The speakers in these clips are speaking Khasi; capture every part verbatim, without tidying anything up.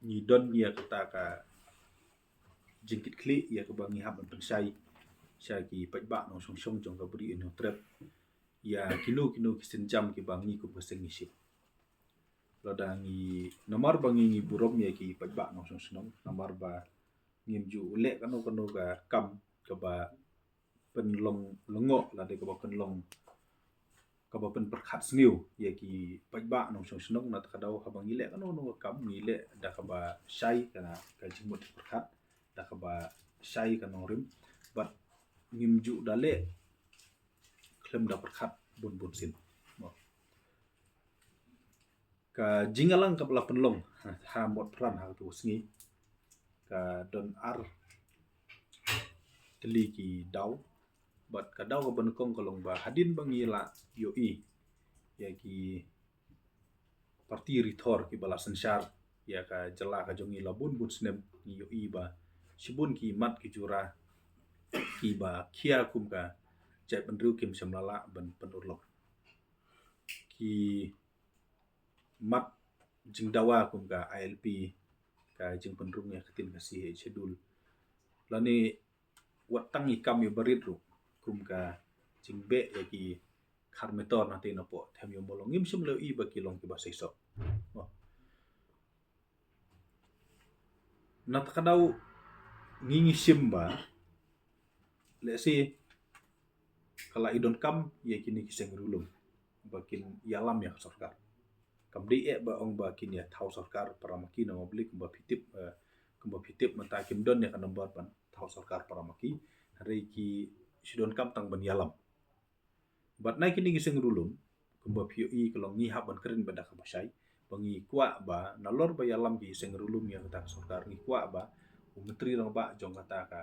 ngi don ïa kata ka jingkitkhlieh ïa kaba ngi hap ban pynshai sha ki paidbah nongshong shnong jong ka Bri u Hynñiewtrep ïa kino kino ki sienjam kiba ngi kum ka seng ngi shim. Lada ngi, namar ba ngi ngi burom ïa ki paidbah nongshong shnong, namar ba ngim ju leh kano kano ka kam kaba pynlong lyngngoh lane kaba pynlong, kaba pynpyrkhat sniew ïa ki paidbah nongshong shnong. Na kata ka daw haba ngi leh kano kano ka kam ngi leh da kaba shai ka, ka jingmut pyrkhat, da kaba shai ka nongrim, bad ngim ju da leh khlem da pyrkhat bun bun sien. Ka jingïalang kaba la pynlong ha Motphran ha kato ka sngi ka don ar tylli ki daw. Bad ka daw kaba nyngkong ka long ba hadien ba ngi la ïohi ïa ki parti rithor kiba la synshar ïa ka jylla ka jong ngi la bun bun snem, ngi ïohi ba shibun ki mat ki jura kiba khia kum ka jaitbynriew kim shym la lah ban pynurlong. Ki mat jingdawa kum ka I L P, ka jingpynrung ïa ka ktien Khasi ha Eighth Schedule, lane wat tang i kam iba rit ruh kum ka jingbeh ïa ki khar metor na te na poh them ïa u mawlong, ngim shym la ïohi ba ki long kiba seisoh. Na kata ka daw ngi ngi shim ba lehse ka la i donkam ïa kine ki seng riewlum ba kin ïalam ïa ka sorkar. Kam dei eh ba ong ba kin ïa thaw sorkar para ma ki, namar balei kumba phi tip, eh, kumba phi tip mynta kim don ïa ka number ban thaw sorkar para ma ki. Hynrei ki shu donkam tang ban ïalam. Bad na kine ki seng riewlum kumba phi ïohi ka long ngi hap ban kren bad da kaba shai ba ngi kwah ba nalor ba ïalam ki seng riewlum ïa kata ka sorkar, ngi kwah ba u Myntri Rangbah jong kata ka,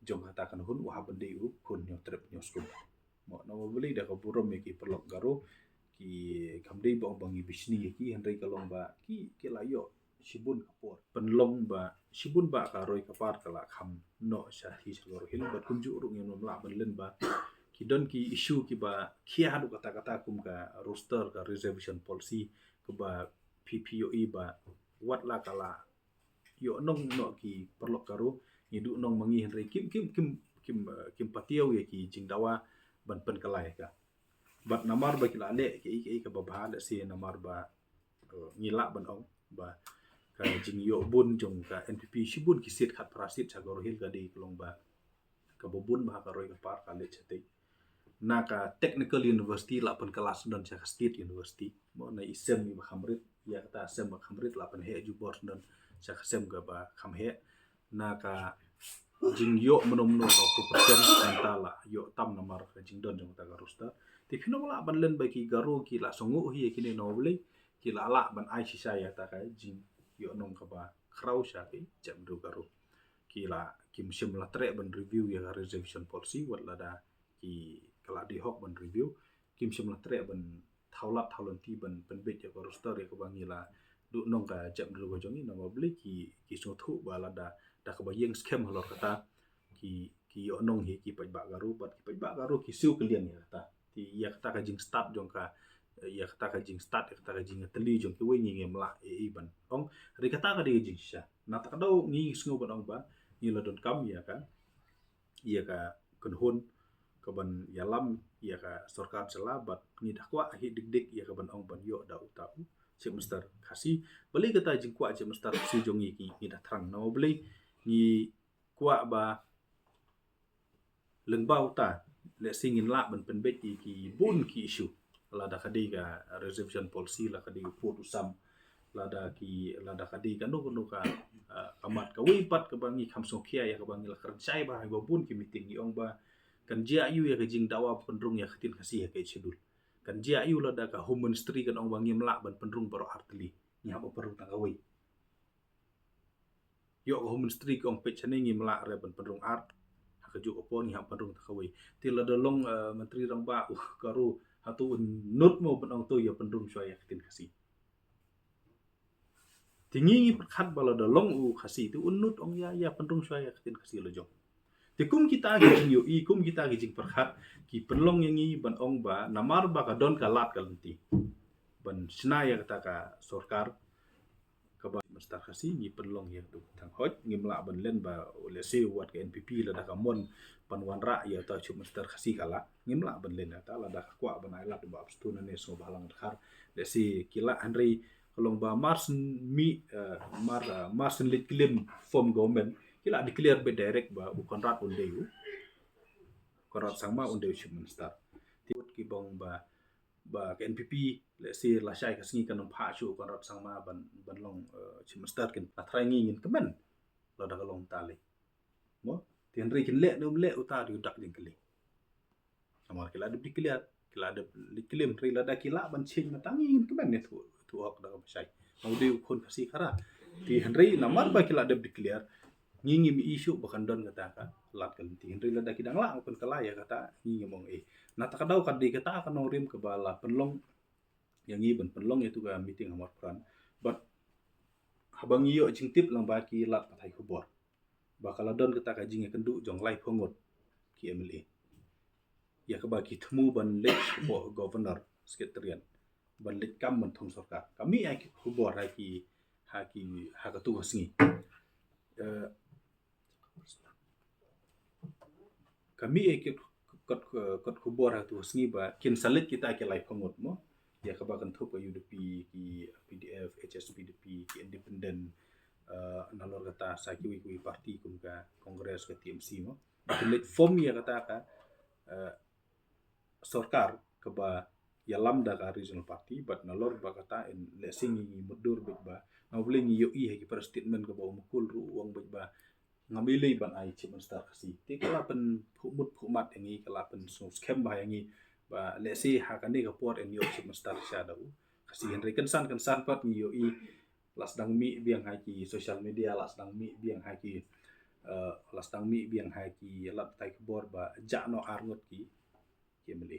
jong kata ka nahun u hap ban dei u khun Hynñiewtrep Hynñiewskum. Mo, namar balei da ka burom ïa ki paralok Garo, ki kam dei ba ong ba ngi bishni ïa ki, hynrei ka long ba ki, ki la ïoh shibun ka por pynlong ba shibun ba ka roi ka par ka la kham noh sha hi sha Garo Hills. Bad kumjuh ruh ngim lah ban len ba ki don ki issue kiba khia haduh katta katta kum ka roster, ka reservation policy, kaba phi phi ïohi ba wat la ka la ïoh nong noh ki paralok Garo, ngi duh nong ma ngi, hynrei kim kim kim kim, eh, kim patiaw ïa ki jingdawa ban pynkylla ïa ka. Bad namar ba ki la leh kiei kiei kaba bha, lehse namar ba, eh, ngi lah ban ong ba ka jingïoh bun jong ka N P P shibun ki seat, khatphra seat sha Garo Hills ka dei ka long ba kaba bun bha ka roi ka par ka leit shatei. Na ka Technical University la pynkylla syndon sha ka State University. Mo, na i sem iba kham rit, ïa kata sem ba kham rit la pynheh jubor syndon sha ka sem kaba kham heh. Na ka jingïoh mynno mynno ka proportion, mynta la ïoh tam namar ka jingdon jong kata ka roster. Te phin ym lah ban len ba ki Garo ki la sngew hi ïa kine, namar balei, ki la lah ban ai shisha ïa kata ka jingïoh nong kaba khraw sha ki jaitbynriew Garo. Ki la, kim shym la treh ban review ïa ka reservation policy, wat lada ki, ka la dei hok ban review, kim shym la treh ban thaw lad thaw lynti ban pynbeit ïa ka roster ïa kaba ngi la duh nong ka jaitbynriew ka jong ngi, namar balei, ki, ki sngewthuh ba lada da kaba ïeng skhem halor kata ki, ki ïoh nong hi ki paidbah Garo, bad ki paidbah Garo ki siew kylliang ïa kata. Te ïa kata ka jingstad jong ka, ïa kata ka jingstad, ïa kata ka jingtylli jong kiwei ngi ngim lah ei ei ban ong. Hynrei kata ka dei ka jingshisha. Na kata ka daw ngi sngew ban ong ba ngi la donkam ïa ka, ïa ka kynhun kaban ïalam ïa ka sorkar jylla, bad ngi da kwah hi dik dik ïa kaban ong ban ïoh da uta u Chief Minister Khasi. Balei kata jingkwah Chief Minister Khasi jong ngi ki, ngi da thrang, namar balei, ngi kwah ba lyngba uta, lehse ngin lah ban pynbeit ïa ki bun ki issue. Lada ka dei ka reservation policy, lada ka dei u pud u sam, lada ki, lada ka dei kano kano ka, ah, ka mat kawei pat kaba ngi kham sngewkhia ïa kaba ngi la kren shai bha ha kaba bun ki meeting, ngi ong ba kan jia aiu ïa ka jingdawa pynrung ïa ka ktien Khasi ha ka Eighth Schedule. Kan jia aiu lada ka Home Ministry kan ong ba ngim lah ban pynrung baroh ar tylli, ngi hap ban pynrung tang kawei. Ïoh ka Home Ministry ka ong peit shane ngim lah re ban pynrung ar, ha kajuh ka por ngi hap pynrung tang kawei. Te lada long, eh, Myntri Rangbah u Garo, hato un nud mo ban ong to ïa pynrung shuwa ïa ka ktien Khasi? Te ngi ngi pyrkhat ba lada long u Khasi te un nud ong ïa, ïa pynrung shuwa ïa ka ktien Khasi la jong. Te kum kita ki jingïohi, kum kita ki jingpyrkhat, ki pynlong ïa ngi ban ong ba namar ba ka don ka lad ka lynti ban shna ïa kata ka sorkar kaba Minister Khasi ngi pynlong ïa u tang hoi, ngim lah ban len ba lehse wat ka N P P lada ka mon ban wanrah ïa uta u Chief Minister Khasi ka lah, ngim lah ban len ïa uta, lada ka kwah ban ai lad ba pstun ne sngewbha lang dkhar. Lehse ki lah, hynrei ka long ba mar shen mih, eh, mar, eh, mar shen leit claim form government, ki lah declare beit direct ba u Conrad un dei u, Conrad Sangma un dei u Chief Minister. Te ki bang ba, ba ka N P P, lehse lashai ka sngi kan ym phah shuh u Conrad Sangma ban, ban long, eh, Chief Minister, kin la trai ngi ngin kmen lada ka long tali. Mo, te hynrei kin leh ne ym leh, uta dei u dak jingkylli. Namar ki la dep declare, ki la dep declare, hynrei lada ki lah ban change mynta ngi ngin kmen ne, thuh, thuh hok da kaba shai. Nga u dei u khun Khasi Khara. Te hynrei namar ba ki la dep declare, ngi ngim ïohi shuh ba kan don kata ka lad ka lynti. Hynrei lada ki dang lah ban pynkylla ïa kata, ngi ngim ong ei. Na kata ka daw ka dei kata ka nongrim kaba la pynlong ïa ngi ban pynlong ïa uto ka meeting ha Marpura. Bad haba ngi ïoh jingtip lang ba ki lad pathai khubor ba ka la don kata ka jingïakynduh jong laiphew ngut ki M L A ïa kaba ki thmu ban leit shapoh Governor Secretariat ban leit kam ban thung sorkar. Ka mih ïa ki khubor ha ki, ha ki, ha kato ka sngi. Eh, ka mih ïa ki kot, kot khubor ha kato ka sngi ba kin sa leit kita ki laiphew ngut mo, ïa kaba kynthup ka U D P, ki P D F, H S P D P, ki independent, eh, nalor kata sa kiwei kiwei party kum ka Congress, ka T M C mo. Ba kin leit form ïa kata ka, eh, sorkar kaba ïalam da ka regional party. Bad nalor ba kata, in lehse ngi mutdur beit ba, na u Blei ngi ïohi ha ki press statement kaba u Mukul ruh u ong beit ba ngam ïaleh ban ai Chief Minister Khasi. Te ka la pynphuh mut phuh mat ïa ngi, ka la pynsngewskhem bha ïa ngi ba lehse ha kane ka por yn ïoh Chief Minister sha da u Khasi. Hynrei kynsan kynsan pat ngi ïohi la sdang mih biang ha ki social media, la sdang mih biang ha ki, eh, la sdang mih biang ha ki lad pathai khubor ba jah noh ar ngut ki, ki M L A.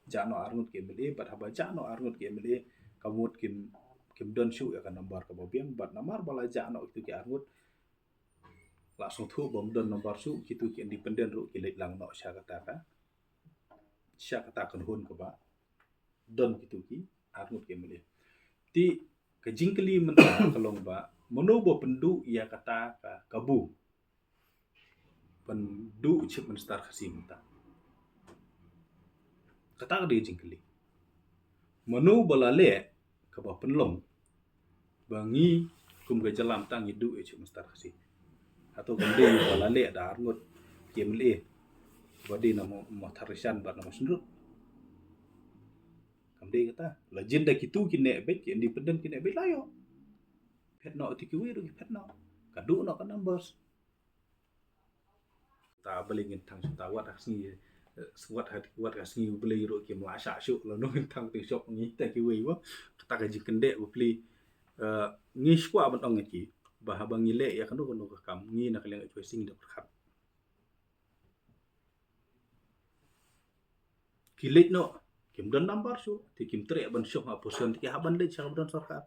Jah noh ar ngut ki M L A, bad haba jah noh ar ngut ki M L A, ka mut kim, kim don shuh ïa ka number kaba biang, bad namar ba la jah noh kito ki ar ngut, la sngewthuh ba ym don number shuh, kito ki independent ruh ki leit lang noh sha kata ka, sha kata ka kynhun kaba don kito ki ar ngut ki M L A. Te ka jingkylli mynta ka long ba mano ba pynduh ïa kata ka kabu ban duh Chief Minister Khasi mynta. Kata ka dei ka jingkylli. Mano ba la leh kaba pynlong ba ngi kum ka jylla mynta ngi duh ïa Chief Minister Khasi? Hato kam dei ba la leh da ar ngut ki M L A ba dei na Mo-, Mawthadraishan bad na Mawshynrut? Kam dei kata. La jin da kito ki neh beit, ki independent ki neh beit, la ïoh. Phet noh te kiwei ruh ki phet noh. Ka duh noh ka numbers. Ta balei ngin thang shuh ta, wat ha sngi, eh, wat ha, wat ha sngi U Blei ruh kim lah shah shuh, lano ngin thang te shop ngi te kiwei ba. Kata ka jingkyndit ba pli, eh, ngi shu kwah ban ong ïa ki ba haba ngi leh ïa kano kano ka kam, ngi na ka liang H Y C ngi da pyrkhat. Ki leit noh, kim don number shuh, te kim treh ban shong ha position, te ki hap ban leit sha kaba don sorkar.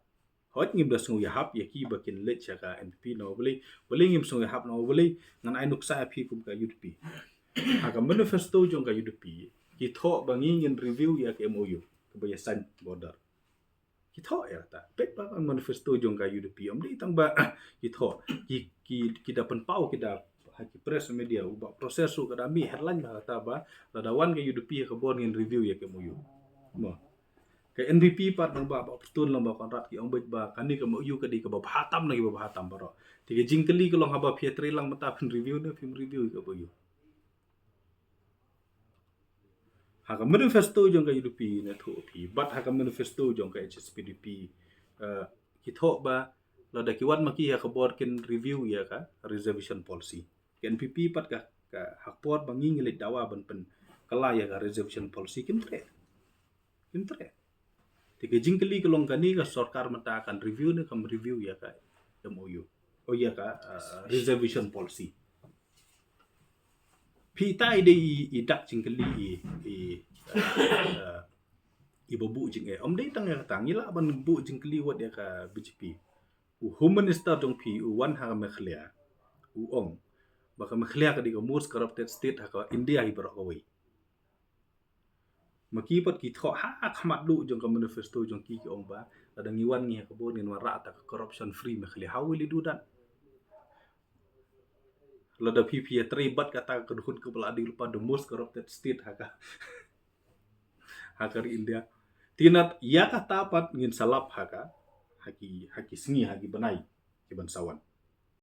Hooid, ngim da sngew ïahap ïa ki ba kin leit sha ka N P P, namar balei, balei ngim sngew ïahap, namar balei, ngan ai nuksa ïa phi kum ka U D P. Ha ka manifesto jong ka U D P, ki thoh ba ngi ngin review ïa ka M O U kaba ïa sign border. Ki thoh ïa kata. Peit ba ka manifesto jong ka U D P, ym dei tang ba ki thoh, ki, ki, ki da pynpaw, ki da ha ki press media, u Bah Proses ruh ka da mih headline ba kata ba lada wan ka U D P ha ka bor ngin review ïa ka M O U. Mo. Ka N P P pat, nang ba, Bah Pyrtun, nang ba Conrad, ki ong beit ba kane ka M O U ka dei kaba bha tam na kiba bha tam baroh. Te ka jingkylli ka long, haba phi ïatrei lang mynta, phin review ne phim review ïa ka M O U? Ha ka manifesto jong ka U D P ne thoh phi, bad ha ka manifesto jong ka H S P D P, eh, ki thoh ba lada ki wan ma ki ha ka bor kin review ïa ka reservation policy. Ka N P P pat ka, ka ha ka por ba ngi ngi leit dawa ban pynkylla ïa ka reservation policy, kim treh. Kim treh. Te ka jingkylli ka long, kane ka sorkar mynta kan review ne kam review ïa ka M O U, o ïa ka, eh, reservation policy? Phi, ta i dei i, i dak jingkylli i, i, eh, eh, i ba buh jingeh. Ym dei tang ïa kata, ngi lah ban buh jingkylli wat ïa ka B J P. U Home Minister jong phi u wan ha ka Meghalaya, u ong ba ka Meghalaya ka dei ka most corrupted state ha ka India hi baroh kawei. Ma ki pat ki thoh ha khmat luh jong ka manifesto jong ki, ki ong ba Lada ngi wan ngi ha ka bor ngin wanrah ïa ka corruption free Meghalaya. How will you do that? Lada phi phi ïatrei bad kata ka dkhot kaba la dei lypa the most corrupted state ha ka ha ka ri India. Te na ïa kata pat ngin sa lap ha ka ha ki ha ki sngi ha ki bnai ki ban sa wan.